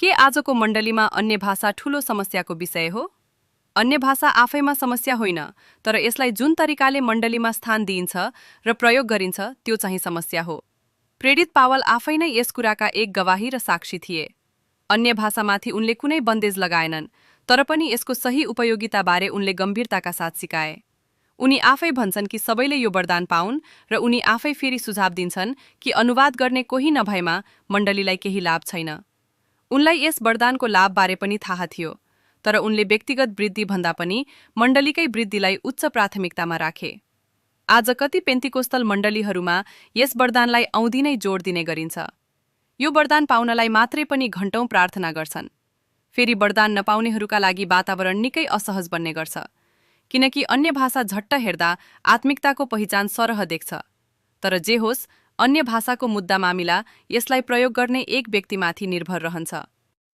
के आजको मण्डलीमा अन्य भाषा ठूलो समस्याको विषय हो? अन्य भाषा आफैमा समस्या होइन, तर यसलाई जुन तरिकाले मण्डलीमा स्थान दिइन्छ र प्रयोग गरिन्छ त्यो चाहिँ समस्या हो। प्रेरित पावल आफै नै यस कुराका एक गवाही र साक्षी थिए। अन्य भाषामाथि उनले कुनै बन्देज लगाएनन्, तर पनि यसको सही उपयोगिताबारे उनले गम्भीरताका साथ सिकाए। उनी आफै भन्छन् कि सबैले यो वरदान पाउन् र उनी आफै फेरि सुझाव दिन्छन् कि अनुवाद गर्ने कोही नभएमा मण्डलीलाई केही लाभ छैन। उनलाई यस वरदानको लाभबारे पनि थाहा थियो, तर उनले व्यक्तिगत वृद्धि भन्दा पनि मण्डलीकै वृद्धिलाई उच्च प्राथमिकतामा राखे। आज कति पेन्तिकोस्तल मण्डलीहरूमा यस वरदानलाई औधी नै जोड दिने गरिन्छ। यो वरदान पाउनलाई मात्रै पनि घण्टौं प्रार्थना गर्छन्। फेरि वरदान नपाउनेहरूका लागि वातावरण निकै असहज बन्ने गर्छ, किनकि अन्य भाषा झट्ट हेर्दा आत्मिकताको पहिचान सरह देख्छ। तर जे होस्, अन्य भाषाको मुद्दा मामिला यसलाई प्रयोग गर्ने एक व्यक्तिमाथि निर्भर रहन्छ।